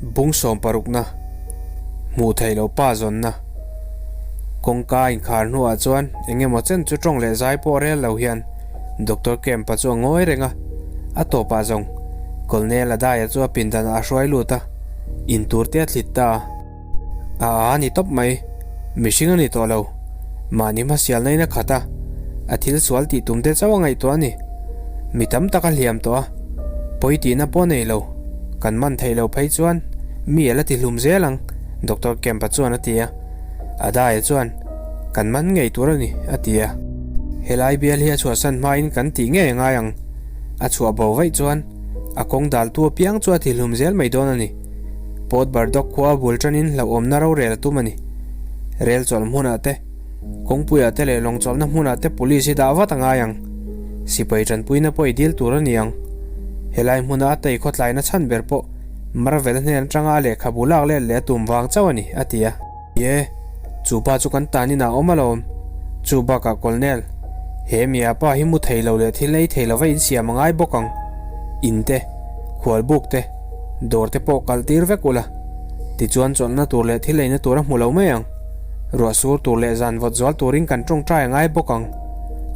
Bung sawmparukna, Hmuh theih loh pa zawnna. Kawngka inkhar hnuah chuan eng emaw chen chu tawng leh zai pawh rel lo hian Doctor Kemp-a chu a ngawi reng a, a tawpah zawng Colonel Adaia chu a pindanah a hruai lut a, in tur te a thlit ta a. A a ni tawp mai, mihring a ni tawh lo, mahni hmasialna in a khat a, a thil sual tih tum te chauh a ngaihtuah a ni. Mi tam tak a hliam tawh a, pawi tihna pawh nei lo, kan man theih loh phei chuan mi a la ti hlum zel ang, Doctor Kemp-a chuan a ti a. Adaia chuan, Kan man ngei tur a ni, a ti a. Helai bial hi a chhuahsan hmain kan tih ngei a ngai ang, a chhuah bo vaih chuan a kawng daltu apiang chu a ti hlum zel mai dawn a ni. Port Bardok khua bul tanin hlauhawmna rorel a tum a ni. Rel chawlh hmunah te, kawngpuiah te leh lawng chawlhna hmunah te police hi dah vat a ngai ang. Sipai tanpuina pawh i dil tur a ni ang. Helai hmuna a tei khawtlaina chhan ber pawh Marvel hnen atanga a lehkhabu lak let leh a tum vang chauh a ni, a ti a. Ye, chu pa chu kan tan inah a awm alawm. Chu bakah Colonel, he mia pa hi mu thei lo leh thil ei thei lova insiam a ngai bawk ang. In te, khualbuk te, dawr te pawh kalh tir vek ula. Tichuan chawlhna tur leh thil eina tur a hmu lo mai ang. Ruah sur tur leh zan vawt zual turin kan tawngtai a ngai bawk ang.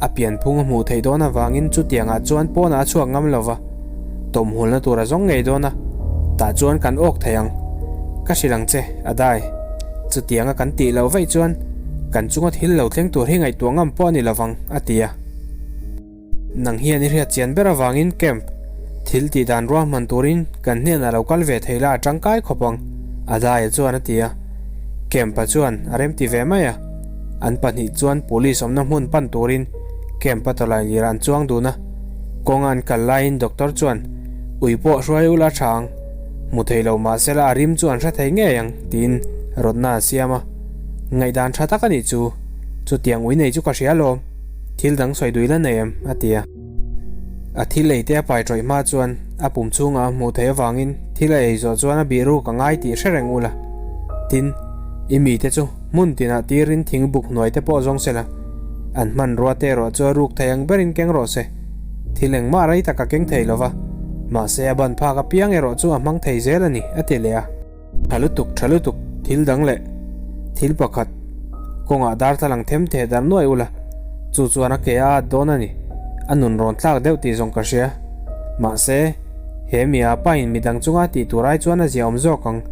A pianphung a hmuh theih dawn avangin chutiangah chuan pawnah a chhuak ngam lova. Tawmhulna tur a zawng ngei dawn a, tah chuan kan awk thei ang. Ka hrilh ang che, a dai. Chutianga kan tih loh vaih chuan kan chunga thil lo thleng tur hi ngaihtuah ngam pawh a ni lovang, a ti a. Nang hian i hriat chian ber avangin camp thil tih dan ruahman turin kan hnenah lo kal ve thei la a tangkai khawp ang, a daia chuan a ti a. Camp-a chuan a remti ve mai a. An pahnih chuan police awmna hmun pan turin camp-a tawlai lirah an chuang dun a. Kawnga an kal laiin doctor chuan, Ui pawh hruai ula tha ang, hmu thei lo mahsela a rim chu an hre thei ngei ang, tiin rawtna a siam a. Ngaihdan tha tak a nih chu, chutiang ui nei chu ka hria alawm, thil dang sawi duih la nei em? a ti a. A thil ei te a pai tawih hma chuan a pum chhungah a hmuh theih avangin thil a ei zawh chuan a bih ruk a ngai tih hre reng ula. Tin, i mite chu hmun tinah tirin thing buk hnuai te pawh zawng sela, An hmanrua te erawh chu a ruk thei ang berin keng rawh se. Thil engmah rei tak a keng thei lo va, mahse a ban phak apiang erawh chu a hmang thei zel a ni, a ti leh a. Tha lutuk, tha lutuk, thil dang leh thil pakhat kawngah darthlalang them theh dar nuai ula, chu chuan a ke a at dawn a ni. A nun rawn tlak deuh tih zawng ka hria. Mahse, he mi a pain midang chunga tih tur ai chuan a ziaawm zawk ang.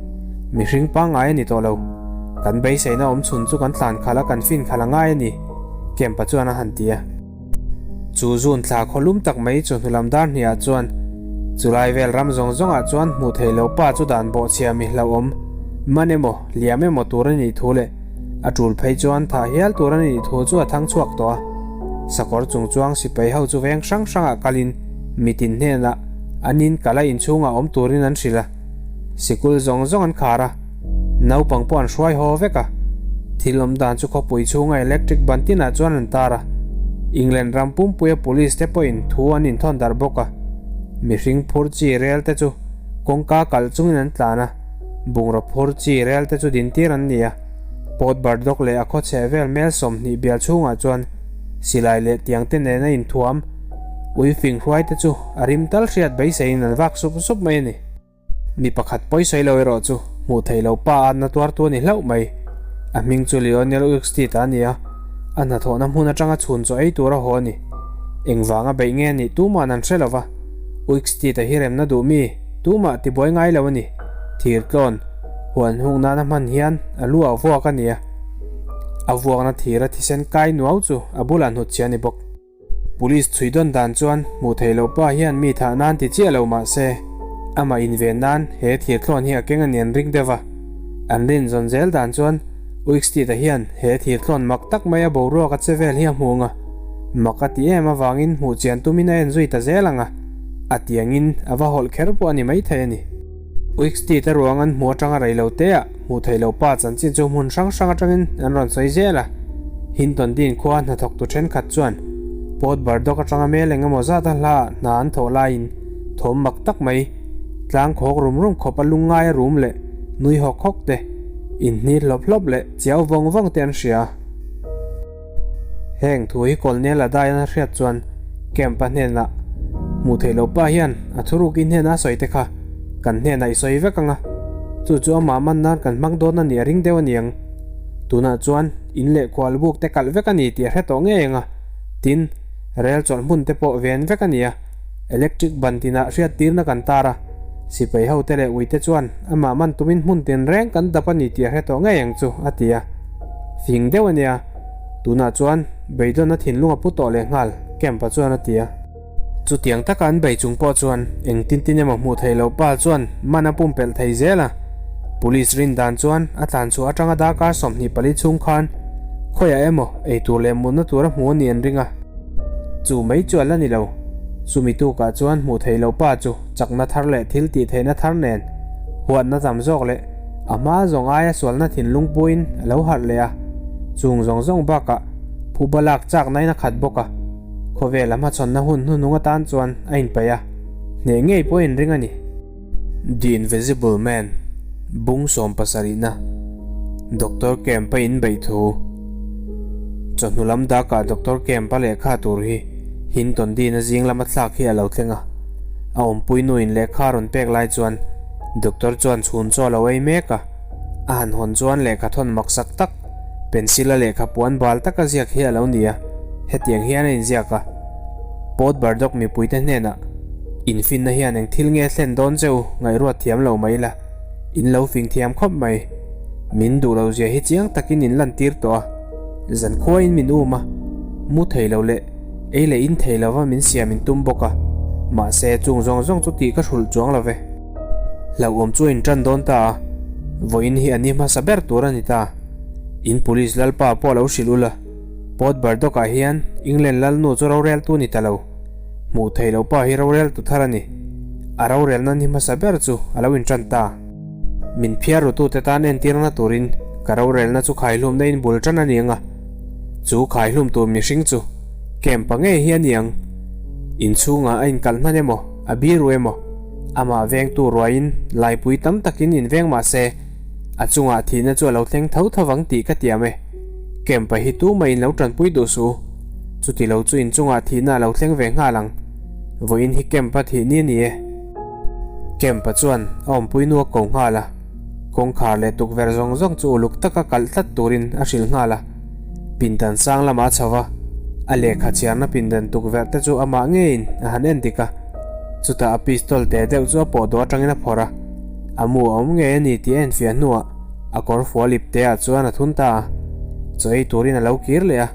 Mihring pangngai a ni tawh lo. Kan beiseina awm chhun chu kan tlan khalh a, kan fin khalh a ngai a ni, Kempa chuan a han ti a. Chu zun thla khaw lum tak mai chu hnulam dar hniah chuan chulai vel ram zawng zawngah chuan hmuh theih loh pa chu dan bawhchhia mi hlauhawm man emaw liam emaw tur a nih thu leh a tul phei chuan thah hial tur a nih thu chu a thang chhuak tawh a. Sakawr chung chuang sipai ho chu veng hrang hrangah kalin mitin hnenah an in kal a inchhungah awm turin an hrilh a. Sikul zawng zawng an khar a. Naupang pawh an hruai haw vek a, thil awm dan chu khawpui chhunga electric ban tinah chuan an tar a, England ram pumpuia police te pawhin thu an inthawn darh bawk a, mihring phur chi rel te chu kawngka kalh chungin an tlan a, bungraw phur chi rel te chu dintir an ni a, Port Bardok leh a khawchheh vel mel 20 bial chhungah chuan silai leh tiang te nena inthuam ui fing hruai te chu a rim tal hriat beiseiin an vak sup sup mai a ni. Mi pakhat pawi sawi lo erawh chu hmuh theih loh pa atna tuartu a ni hlauh mai. A hming chu Lionel Uxtita a ni a, a hnathawhna hmun atanga chhun chaw ei tur a haw a ni. Engvanga beih nge a nih tuma'n an hre lo va, Uxtita hi remna duh mi tumah tibuai ngai lo a ni. Thir tlawn, huan hung nana hman hian a lu ah vuak a ni a, a vuakna thira thisen kai nuau chu a bulah hnutchhiah a ni bawk. Police chhui dawn dan chuan hmuh theih loh pa hian mi thah nan ti chiah lo mah se, amah inven nan he thir thlawn hi a keng a ni an ring deuh a. An rin zawn zel dan chuan Uikstita hian he thir thlawn mak tak mai a boruak a che vel hi a hmu ang a, mak a ti em avangin hmuh chian tumin a en zui ta zel ang a, a tiangin a va hawlh kher pawh a ni maithei a ni. Uikstita ruang an hmuh atanga rei lo te ah hmuh theih loh pa chanchin chu hmun hrang hrang atangin an rawn sawi zel a. Hinton Dean khua hnathawktu thenkhat chuan Port Bardok atanga mel eng emaw zat a hla ah hna an thawh laiin thawm mak tak mai tlang khawk rum rum khawp a lungngai a rum leh nui hawk hawk te, inhni hlawp hlawp leh chiau vawng vawng te an hria. Heng thu hi Colonel Adai an hriat chuan Camp-a hnenah, Hmuh theih loh pa hian a thuruk i hnena a sawi te kha kan hnenah i sawi vek ang a. Chu chu amah man nan kan hmang dawn a nih a ring deuh a niang. Tunah chuan in leh khual buk te kalh vek a ni tih a hre tawh ngei ang a. Tin, rel chawlh hmun te pawh ven vek a ni a. Electric ban tinah hriat tirna kan tar a. Sipai ho te leh ui te chuan amah man tumin hmun tin reng kan dap a ni tih a hre tawh ngei ang chu, a ti a. Fing deuh a nia. Tunah chuan beidawn a thinlung a pu tawh leh nghal, Camp-a chuan a ti a. Chutiang taka an bei chung pawh chuan eng tin tin emaw hmuh theih loh pa chuan man a pumpelh thei zel a. Police rin dan chuan a tlan chhuah atanga darkar 24 chhung khan khawiah emaw ei tur leh mutna tur a hmu a nih an ring a. Chu mai chu a la ni lo. Chumi tukah chuan hmuh theih loh pa chu chakna thar leh thil tih theihna thar nen huatna tam zawk leh a hma zawng aia sualna thinlung puiin a lo harh leh a. Chung zawng zawng bakah phuba lak chakna in a khat bawk a. Khawvel a hmachhawnna hun hnuhnung atan chuan a inpaih a, hneh ngei pawh a inring a ni. The Invisible Man, Bung sawmpasarihna, Doctor Camp-a inbeih thu. Chawhnu lam dakah Doctor Camp-a lehkha tur hi Hinton Dean-a zing lama thlak hi a lo thleng a. A awmpui nuin lehkha a rawn pek lai chuan Doctor chuan chhun chaw a lo ei mek a. A han hawn chuan lehkha thawn maksak tak, Pencil a lehkha puan bal taka ziak hi a lo ni a, hetiang hian a inziak a. Port Burdock mipuite hnenah, Infinna hian eng thil nge thlen dawn che u ngaihruat thiam lo mai la, in lo fing thiam khawp mai. Min duh lo zia hi chiang takin in lantir tawh a, zankhuain min um a, mu thei lo leh ei leh in thei lova min siam in tum bawk a, mahse chung zawng zawng chu tih ka hrulh chuang lo ve. Hlauhawm chu a inṭan dawn ta a, vawiin hi a ni hmasa ber tur a ni ta. In police lalpa pawh a lo hrilh ul a, Port Burdock-ah hian England lalnu chu roreltu ni ta lo. Hmuh theih loh pa hi roreltu thar a ni. A rorelna ni hmasa ber chu a lo inṭan ta. Min phiar rutute tan entirna turin ka rorelna chu khaihlumna in bul ṭan a ni ang a, chu khaihlum tur mihring chu camp-a ngei hi a ni ang. Inchhungah a inkalh hnan emaw, a biru emaw, amah vengtu ruaiin laipui tam takin inveng mah se, a chungah thihna chu a lo thleng tho tho vang tih ka tiam e. Camp-a hi tumah in lo tanpui duh suh u. Chuti lo chu inchungah thihna a lo thleng ve nghal ang. Vawiin hi camp-a thih ni a ni e. Camp-a chuan a awmpui nu a ko nghal a. Kawngkhar leh tukverh zawng zawng chu uluk taka kalh tlat turin a hrilh nghal a. Pindan sang lamah a chho va, a lehkha chhiarna pindan tukverh te chu amah ngeiin a han en dik a. Chutah a pistol te deuh chu a pawh dawh atangin a phawrh a, a mu a awm ngei a ni tih a enfiah hnuah a kawr fual ip te ah chuan a thun ta a. Chaw ei turin a lo kir leh a,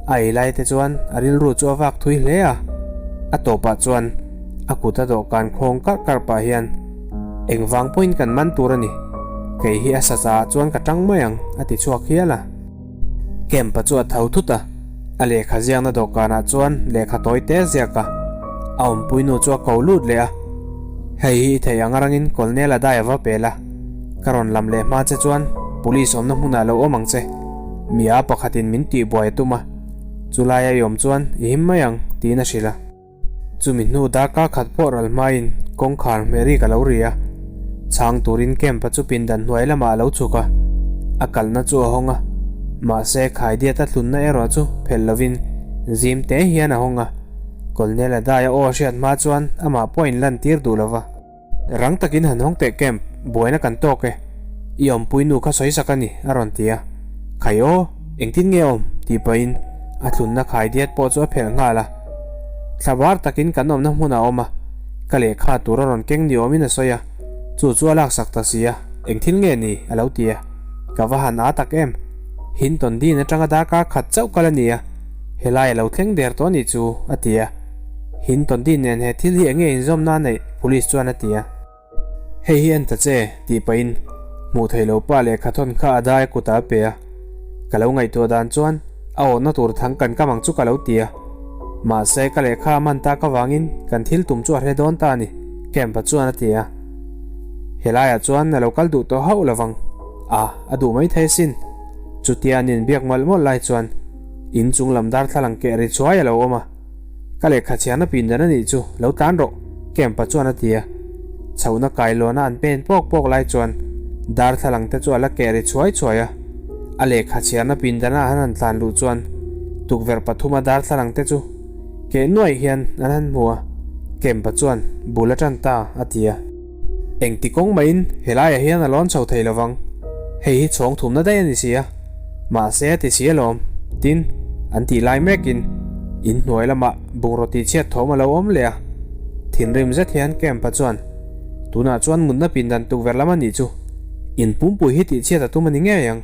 a ei lai te chuan a rilru chu a vak thui hle a. A tawpah chuan a kut a dawhkan khawng karh karh pah hian, Engvang pawhin kan man tur a ni, kei hi a sacha ah chuan ka tang mai ang, a ti chhuak hial a. Camp-a chu a tho thut a, a lehkha ziakna dawhkanah chuan lehkha tawi te a ziak a, a awmpui nu chu a ko lut leh a. Hei hi i theih ang arangin Colonel a dai a va pel a, ka rawn lam leh hma che chuan Police awmna hmunah lo awm ang che, mi a pakhatin min tihbuai a tum a, chulaia i awm chuan i him mai ang, tiin a hrilh a. Chumi hnu darkar khat pawh ral hmain kawngkhar hmeh rik a lo ri a, chhang turin camp-a chu pindan hnuai lamah a lo chhuk a, a kalna chu a hawng a, mahse khaidiat a tlunna erawh chu phelh lovin zim te hian a hawng a, Colonel-a dai a aw a hriat hma chuan amah pawh a inlantir duh lova. Rang takin han hawng teh camp, buaina kan tawk e. I awmpui nu kha sawi sak a ni, a rawn ti a. Khai aw, engtin nge awm? tih pahin a thlunna khai diat pawh chu a phelh nghal a. Thla var takin kan awmna hmunah a awm a, ka lehkha tur a rawn keng ni awmin a sawi a, chu chu a laksak ta si a, eng thil nge ni? a lo ti a. Ka va han aa tak em? Hinton Dean atanga darkar khat chauh kal a ni a, helai a lo thleng der tawh a nih chu, a ti a. Hinton Dean nen he thil hi enge inzawmna a neih? Police chuan a ti a. Hei hi en ta che, tih pahin hmuh theih lo pa lehkha thawn kha a dai a kutah a pe a. Ka lo ngaihtuah dan chuan a awhna tur thang kan kam ang chu ka lo ti a. Mahse ka lehkha a man tak avangin kan thil tum chu a hre dawn ta a ni, Camp-a chuan a ti a. Helaiah chuan a lo kal duh tawh hauh lovang. A, a duh mai thei asin. Chutia an inbiak mawlh mawlh lai chuan in chung lam darthlalang keh ri chuai a lo awm a. Ka lehkha chhiarna pindan a nih chu, lo tlan rawh, Camp-a chuan a ti a. Chhohna kailawn a an pen pawk pawk lai chuan darthlalang te chu a la keh ri chhuai chhuai a. A lehkha chhiarna pindana an han tlan luh chuan tukverh pathuma darthlalang te chu keh nuaih hian an han hmu a, Camp-a chuan bul a tan ta, a ti a. Engti kawng mahin helaiah hian a lawn chho thei lovang. Hei hi chhawng thumna daih a ni si a. Mahse a ti si alawm. Tin, an tih lai mekin in hnuai lamah bungraw tihchhiat thawm a lo awm leh a. Thinrim zet hian Camp-a chuan, Tunah chuan mutna pindan tukverh lam a nih chu. In pumpui hi tihchhiat a tum a ni ngei ang.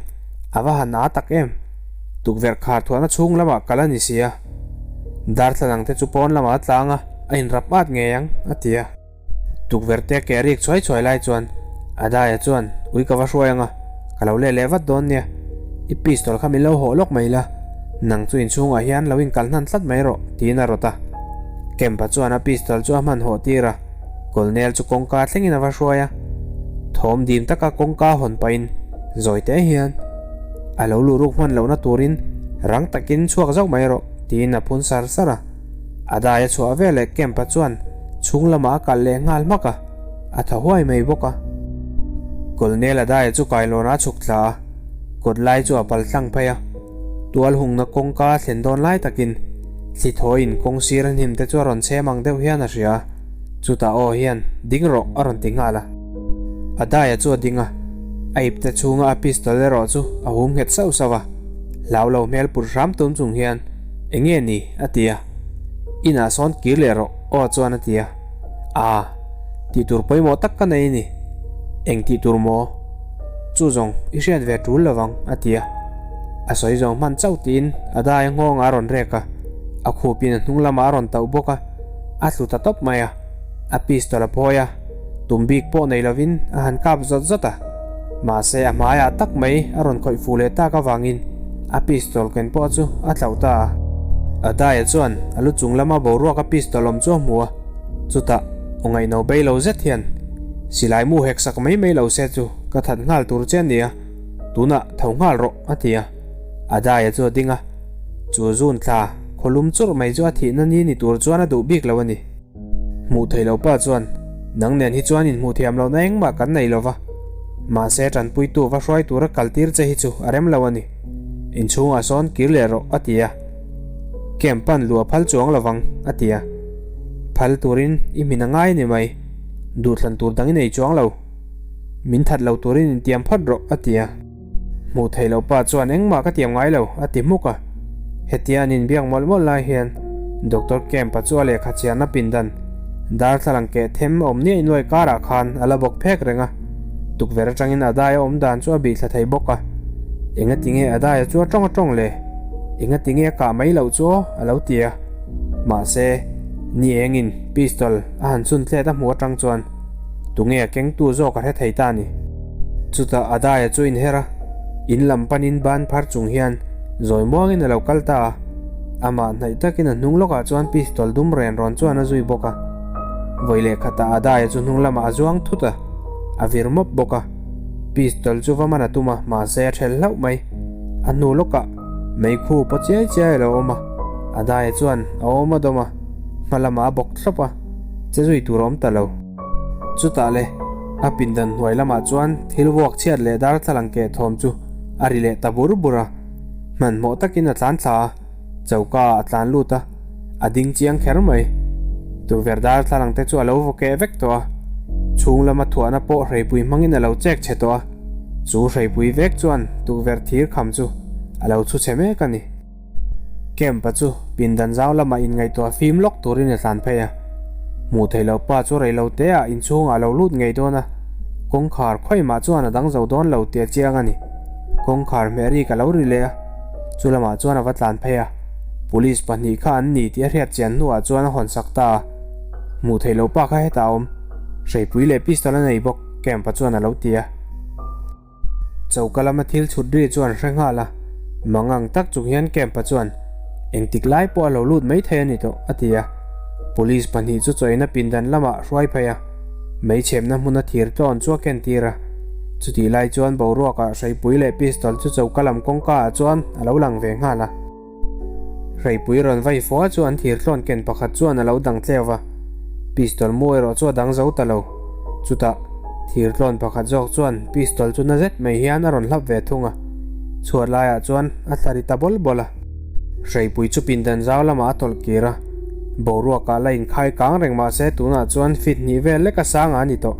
A va han a tak em! Tukverh khar thuahna chhung lamah kal a ni si a. Darthlalang te chu pawn lamah a tlang a, a inrap at ngei ang, a ti a. Tukverh te ke rik chhuai chhuai lai chuan Adaya chuan, Ui ka va hruai ang a, ka lo leh leh vat dawn nia. I pistol kha min lo hawh lawk mai la, nang chu inchhungah hian lo inkal hnan tlat mai rawh, tiin a rawt a. Kemp-a chuan a pistol chu a hman hawh tir a, Colonel chu kawngka thlengin a va hruai a. Thawm dim taka kawngka hawn pahin zawi te hian, A lo luh ruk hman lohna turin rang takin chhuak zauh mai rawh, tiin a phun sar sar a. A dai a chhuah veleh Kemp-a chuan chhung lamah a kalh leh nghal hmak a, a tha huai mai bawk a. Colonel a dai chu kailawnah a chhuk thla a, kawt lai chu a pal tlang phei a. Tual hungna kawngka a thlen dawn lai takin thli thawiin kawng sir a hnim te chu a rawn chhem ang deuh hian a hria a, chutah aw hian ding rawh a rawn ti nghal a. A daia chu a ding a, a ipte chhunga a pistol erawh chu a hum nghet sauh sauh a, hlau lo hmel put hram tum chung hian Eng nge ni? a ti a. Inah sawn kir leh rawh aw chuan a ti a. Aa, tih tur pawimawh tak ka nei a ni. Eng tih tur maw? Chu zawng i hriat ve tul lovang a ti a. A sawi zawng hman chauh tiin a dai a nghawngah a rawn rek a, a khupin a hnung lamah a rawn tauh bawk a, a tlu ta tawp mai a. A pistol a phawi a, tum bik pawh nei lovin a han kap zawt zawt a. Mahse a hmaiah tak mai a rawn khawih fuh leh tak avangin a pistol ken pawh chu a tlauh ta a. A daia chuan a lu chung lama boruak a pistol awm chu a hmu a, chutah aw ngaihno bei lo zet hian, Silai mu hek sak mai mai lo se chu ka that nghal tur che a nia, tunah tho nghal rawh, a ti a. A daia chu a ding a, chu zun thla khawlum churh mai chu a thihna ni ni tur chuan a duh bik lo a ni. Hmuh theih loh pa chuan, Nang nen hi chuan inhmuh thiam lohna engmah kan nei lo va, mahse tanpuitu va hruai tura kal tir che hi chu a rem lo a ni. Inchhungah sawn kir leh rawh, a ti a. Camp pan luah phal chuang lo vang, a ti a. Phal turin i hmin a ngai a ni mai, duhthlan tur dang i nei chuang lo. Min that lo turin intiam phawt rawh, a ti a. Hmuh theih loh pa chuan engmah ka tiam ngai lo, a ti hmuk a. Hetia an inbiak mawlh mawlh lai hian Doctor Kemp-a chu a lehkha chhiarna pindan darthlalang keh them awm niaih nuai karah khan a la bawk phek reng a. Tukverh atangin a dai a awm dan chu a bih thla thei bawk a. Engati nge a dai a chu a tawng a tawng le? Engati nge a kah mai loh chu aw? a lo ti a. Mahse, ni engin pistol a han chhun tlet a hmuh atang chuan tunge a kengtu zawk a hre thei ta ni? Chutah Adaya chu inher a, in lam panin ban phar chung hian zawi muangin a lo kal ta a. Amah hnaih takin a hnung lawkah chuan pistol dum ren rawn chuan a zui bawk a. Vawi leh khatah Adaya chu hnung lamah a zuang thut a, a vir mawp bawk a. Pistol chu va man a tum a, mahse a ṭhel hlauh mai. A hnu lawkah meikhu paw chiai chiai a lo awm a, Adaya chuan a awm a dawm a, hma lamah a bawk thlawp a, che zui tur a awm ta lo. Chutah le, a pindan hnuai lamah chuan thil vuak chhiat leh darthlalang keh thawm chu a ri leh ta bur bur a. Hmanhmawh takin a tlan thla a, choka ah a tlan lut a, a ding chiang kher mai. Tukverh darthlalang te chu a lo vaw keh vek tawh a, chhung lama thuahna pawh hreipui hmangin a lo chek chhe tawh a, chu hreipui vek chuan tukverh thir kham chu a lo chhu chhe mek a ni. Camp-a chu pindan zau lamah inngaihtuah fim lawk turin a tlan phei a. Hmuh theih loh pa chu rei lo teah inchhungah a lo lut ngei dawn a, kawngkhar khawimah chuan a dang zo dawn lo tih a chiang a ni. Kawngkhar hmeh rik a lo ri leh a, chu lamah chuan a va tlan phei a. Police pahnih kha an ni tih a hriat chian hnuah chuan a hawn sak ta a. Hmuh theih loh pa kha hetah a awm, hreipui leh pistol a nei bawk, Camp-a chuan a lo ti a. Choka lama thil chhut ri chuan hre nghal a, mangang tak chung hian Camp-a chuan, Engtik lai pawh a lo lut mai thei a ni tawh, a ti a. Police pahnih chu chawina pindan lamah hruai phei a, meichhemna hmuna thir tlawn chu a ken tir a. Chutih lai chuan boruakah hreipui leh pistol chu choka lam kawngka ah chuan a lo lang ve nghal a. Hreipui rawn vai fua chu an thir tlawn ken pakhat chuan a lo dang tleu va, pistol mu erawh chu a dang zo ta lo. Chutah, thir tlawn pakhat zawk chuan pistol chu na zet mai hian a rawn hlap ve thung a, chhuat laiah chuan a thla ri ta bawl bawl a. Hreipui chu pindan zau lamah a tawlh kir a, boruakah la inkhai kang reng mah se tunah chuan feet hnih vel lek a sang a ni tawh.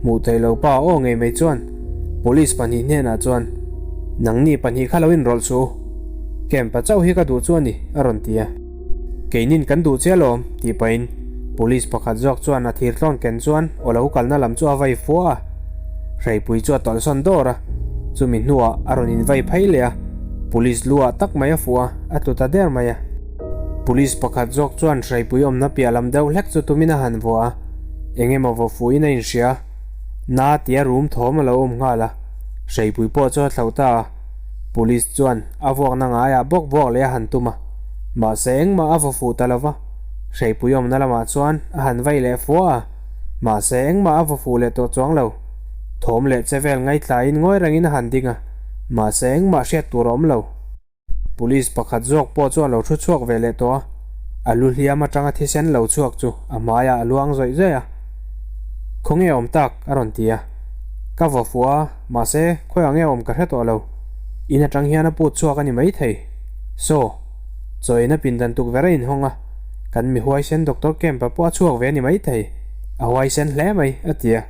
Hmuh theih lo pa aw ngei mai chuan Police pahnih hnenah chuan, Nangni pahnih kha lo inrawlh suh u. Camp-a chauh hi ka duh chu a ni, a rawn ti a. Keinin kan duh che alawm, tih pahin Police pakhat zawk chuan a thir tlawn ken chuan aw lo kalna lam chu a vai fua a. Hreipui chu a tawlhsawn dawr a, chumi hnuah a rawn invai phei leh a, Police lu ah tak mai a fuh a, a tlu ta der mai a. Police pakhat zawk chuan hreipui awmna piah lam deuh hlek chu tumin a han vuah a, eng emaw vaw fuhin a inhria. Na tia rum thawm a lo awm nghal a, hreipui pawh chu a thlauh ta a. Police chuan a vuakna ngaiah bawk vuak leh a han tum a, mahse engmah a vaw fuh ta lo va, hreipui awmna lamah chuan a han vai leh fua a, mahse engmah a vaw fuh leh tawh chuang lo. Thawm leh che vel ngaihthlaiin ngawi rengin a han ding a, mahse engmah hriat tur a awm lo. Police pakhat zawk pawh chu a lo thu chhuak ve leh tawh a, a lu hliam atanga thisen lo chhuak chu a hmaiah a luang zawih zawih a. Khawnge awm tak? a rawn ti a. Ka vaw fuh a, mahse khawiah nge awm ka hre tawh lo. In atang hian a put chhuak a ni maithei. Saw, chaw eina pindan tukverh a inhawng a, kan mi huaisen Doctor Kemp-a pawh a chhuak ve a ni maithei. A huaisen hle mai, a ti a.